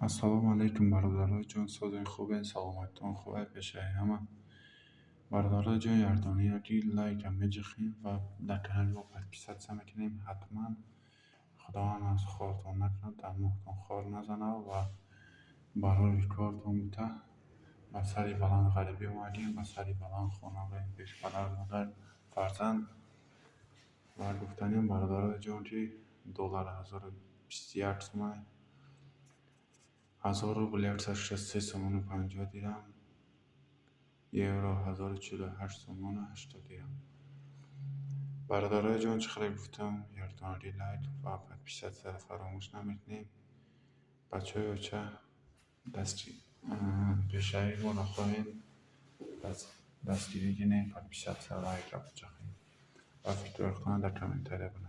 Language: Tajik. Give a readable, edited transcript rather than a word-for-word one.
Ассалому алайкум, бародарои ҷон, созен, хубен, саломатитон хубай? Пешаи ҳама, бародарои ҷон, якдонаяки лайка меҷихем ва дар канали мо подписаться мекунем ҳатман. Худованд аз хортон накунад, дар моҳтон хор назанад ва барори кортон бита. Ба сари баланд ғарибӣ омадем, ба сари баланд хона барем пеш падар, модар, фарзанд. Ва гуфтаниам, бародарои ҷон, ки доллар 1021 сумай, 1000 рубл 163 сомону 50 дирам, евро 1048 сомону 80 дирам. Бародарои ҷон, чӣ хеле гуфтам, якдонаги лайк ва подписаться фаромӯш намекунем. Бачаҳои оча, пешравии моро хоҳем, дастгирӣ кунем, подписаться, лайка биҷахем ва фикрҳои худтонро дар комментария бинависед.